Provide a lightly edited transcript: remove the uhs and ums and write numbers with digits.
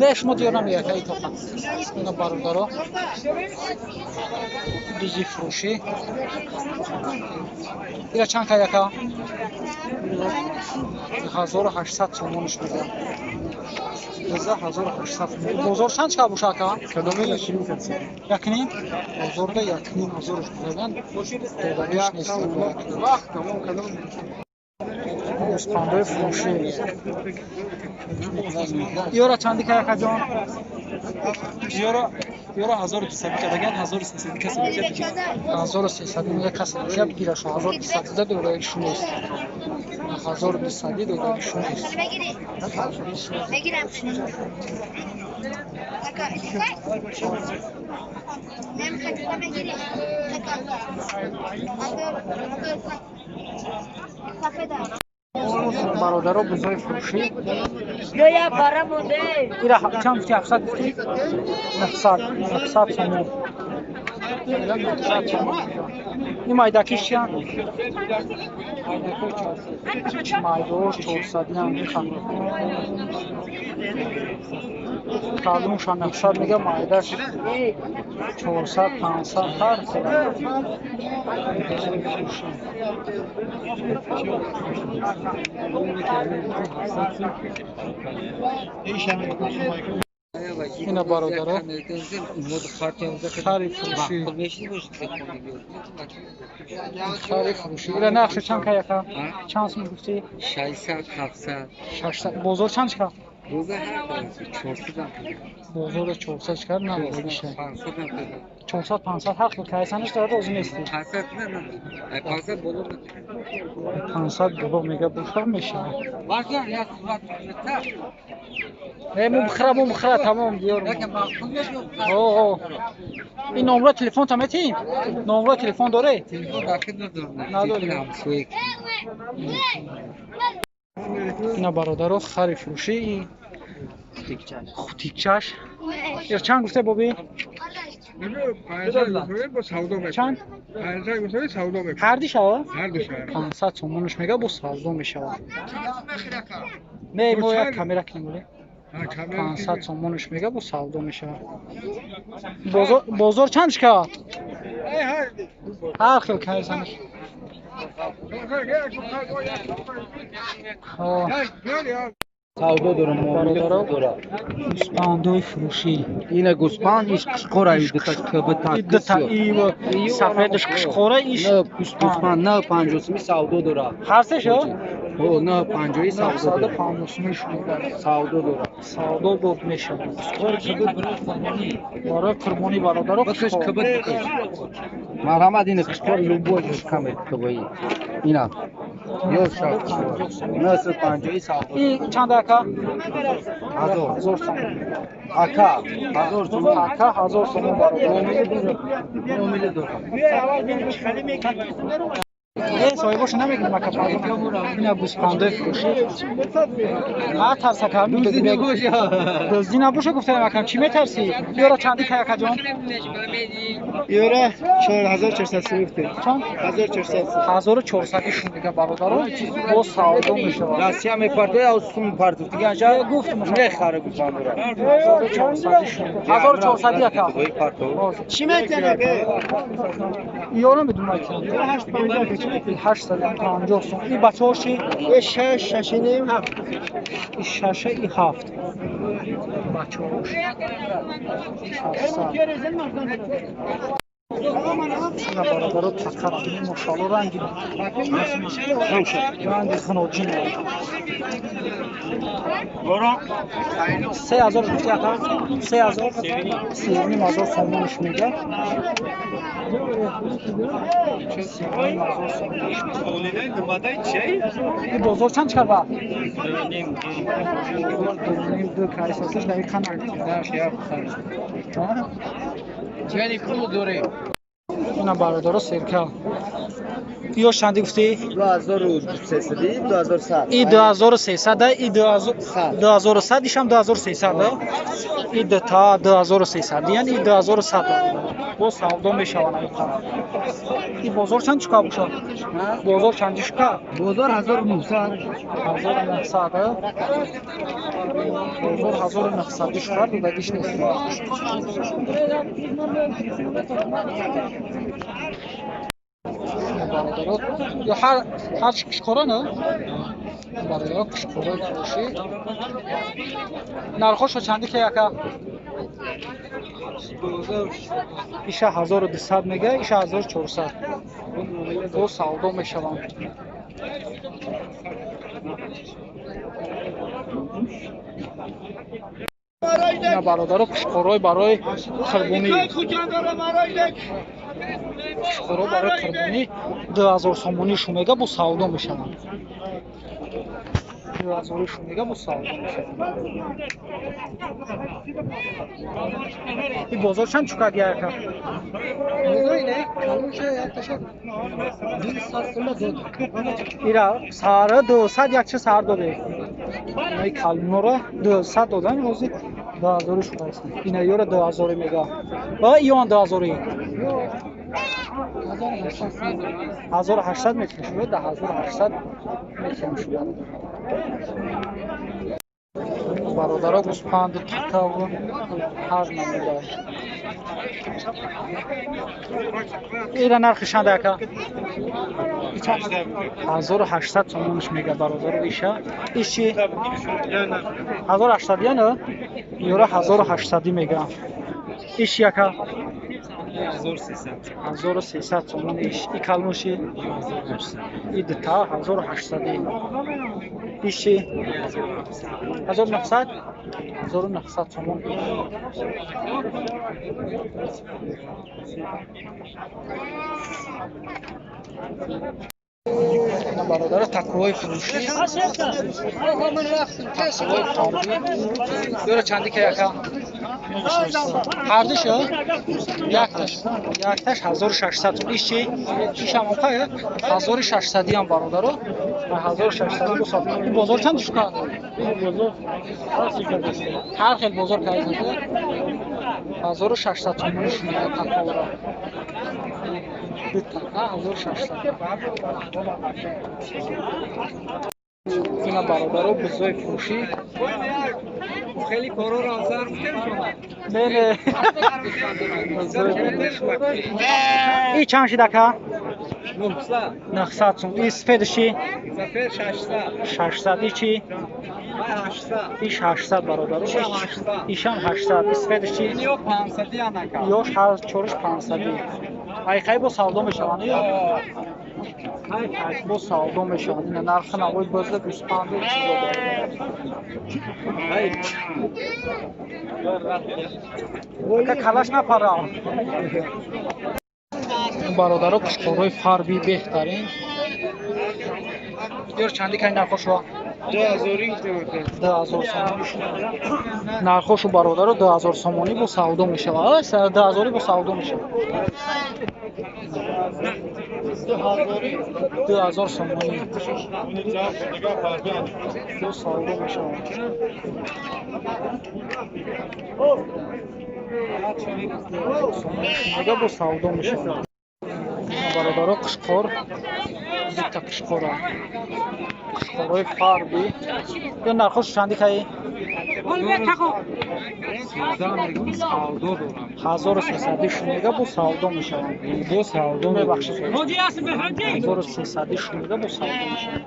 Не, шумо диёр намеяка итоқа. Ина бародаро. Бузи фурӯшӣ. Ира чанд кай яка? 1800 сомониш мегӯям. 1800. Бозор чанд чиқа боша ака? Якним? Бозорда якним ҳазорш мегӯянд. Додагиш нест. Гӯспандои фурӯшӣ. Ёра чанди кай акаҷон? Ёра 1200 кардаган, 1300 касе бигирад. 1300 мега касе бошад бигираш. 1200 да додагишу нест. 1200 додагишу нест. Бародаро, бузои фурӯшӣ. Ира чанд гуфти? 700 гуфти? 900, 900 сомон. 900 сомон. Ин майдакиш чиянд? Майдош 400 механд. Калонша 900 мега, майдаш 400, 500 ҳар хел. Ина бародаро, хари фурӯшӣ. Хари фурӯшӣ. Ира нархшо чанд кай яка? Чанд сум гуфтӣ? 600, 700. 600. Бозор чанд чиқа? Бозор 400. Бозор 400 чиқа надодагиша. 500. 400, 500 ҳар хел кайсанаш дорад, озу нестӣ. 500 не, не. 500 боло. 500 боло мега боша мешавад. Баъзан як сурат мета. Не, мо бихра, мо бихра, тамом диёр. О, ин номро телефон та метиҳем? Номро телефон дорӣ? Телефон дохил надорам. Надорӣ. Ина бародаро, хари фурӯшӣ, хутикчаш. Ир чанд гуфте боби? Чанд? Ҳарди шава? 500 сомонаш мега, бо савдо мешавад. Не, мо як камера кунем оле. 500 сомонаш мега, бо савдо мешавад. Бозор чанд шикавад? Ҳар хел кайсанаш. Савдо дорам, бародаро, гӯспандои фурӯшӣ. Ина гӯспанд, иш қишқора, дута кбта. Дута и сафедаш қишқора, иш гӯспанд 950 суми савдо дора. Ҳар се шо? Ҳо, 950 савдо дора. 950 суми савдо дора. Савдо боб мешавад. Қишқор кб барои қурбонӣ. Барои қурбонӣ бародаро. Бикаш кб бикаш. Марҳамат, ина қишқор любой каме кб. Ина Ёз шав. 950 савдо. И чанд ака? 1000. 1000 сомон. Ака, 1000 сомон. Ака 1000 сомон бародар. Муомила дорам. Э, соҳибоша намегирем ака. Ина гӯспандои фурӯшӣ. Ма тарса кам. Дуздӣ набоша. Дуздӣ набоша гуфтам акам, чӣ метарсӣ? Ёра чанди кай акаҷон? Ёра 4400 сум гуфтем. Чанд? 1400. 1400 шум мега бародаро, бо савдо мешавад. Россия мепартояд, ав сум партофт. Дига анҷа гуфтам мехара гӯспандора. 1400 шум. 1400 ака. Чӣ метанак? Ёра медонам ки. 850 сум. И бачаҳо чи? Е 6, 6 ним, 7. И 6 и 7. Бачаҳош. 600. Ина бародаро, тақара бинем, мошалло, ранги ранги хуноҷин. 3000 гуфти ака? 3000? 3500 сомонаш мега. 3500 сомонаш. И бозор чанд чикар ба? Дуним ду кайсасаш дақиқан. Чани пул дорем. Ина бародаро, серка. Ё чанди гуфтӣ? 2300, 2100. И 2300, и 2100, ишам 2300. И дута 2300, яъне и 2100. Бо савдо мешаванд ин қадар. И бозор чанд чука бошад? Бозор чанд чука? Бозор 1900. 1900. Бозор 1900 чука додагиш нест. Бародарот, ё ҳар қишқора на? Бародарот қишқораи фурӯшӣ. Нархошо чанди ки яка? Иша 1200 мега, иша 1400. Бо савдо мешаванд. Ина бародаро қишқораи барои қурбонӣ. Қишқоро барои қурбонӣ 2000 сомонӣ шумега бо савдо мешаванд. 2000 шумега бо савдо мешаванд. Ин бозор чанд чукак яка? Бозор ине калонша якташа 200 сомон дод. Ира саҳара 200 якча саҳар доде. Инаи калонора 200 додан ҳозир 2000 шудааст. Ина ёра 2000 мега. Ва иён 2000. 1800 метр шуд, 1800 метр шуд. Бародаро гӯспанду такаву ҳар намуда. Ира нархи чанд ака? 1800 сомонш мега бародаро иша. Иш чи? 1800 яна? Ёра 1800 мега. Иш яка? 1300 сомон иш. И калмуши? И дута 1800. Иш чи? 1900? 1900 сомон. Ина бародаро такоҳои фурӯшӣ. Такоҳои фарбӣ. Ёра чанди ки яка? Ҳардуш якташ. Якташ 1600 сом. Иш чи? Ишам оқая? 1600 ям бародаро. 1600 бо савдо. Ин бозор чанд шука? Ҳар хел бозор кайзад. 1600 сомон шумега такоҳоро. Ду така 1600. Ина бародаро бузои фурӯшӣ. Хеле корро азар гуфтем шумо. Не, не. И чанд шид ака? 900. 900 сом. И сфедши? Сафед 600. 600. И чи? 800. Иш 800 бародаро. Ишам 800. И сфедши? Ё 500 анака. Ё 4500. Ай хай бо савдо мешаванд. Ай бо савдо мешаванд. Ина нархи навои бозда гӯспанду чизо дорад. Ака калаш напара. Бародаро қишқорҳои фарби беҳтарин. Ёр чанди кай нархошо? 2000 сомонӣ. Нархошу бародаро 2000 сомонӣ бо савдо мешавад. 2000 бо савдо мешавад. 2000 сомонӣ бо савдо мешавад. Мега бо савдо мешавад. Бародаро қишқор, дута қишқора. Қишқорҳои фарбӣ. Ё нархош чанди кай? 1300 шумега бо савдо мешаванд. Бо савдо мебахшед. 1300 шумега бо савдо мешаванд.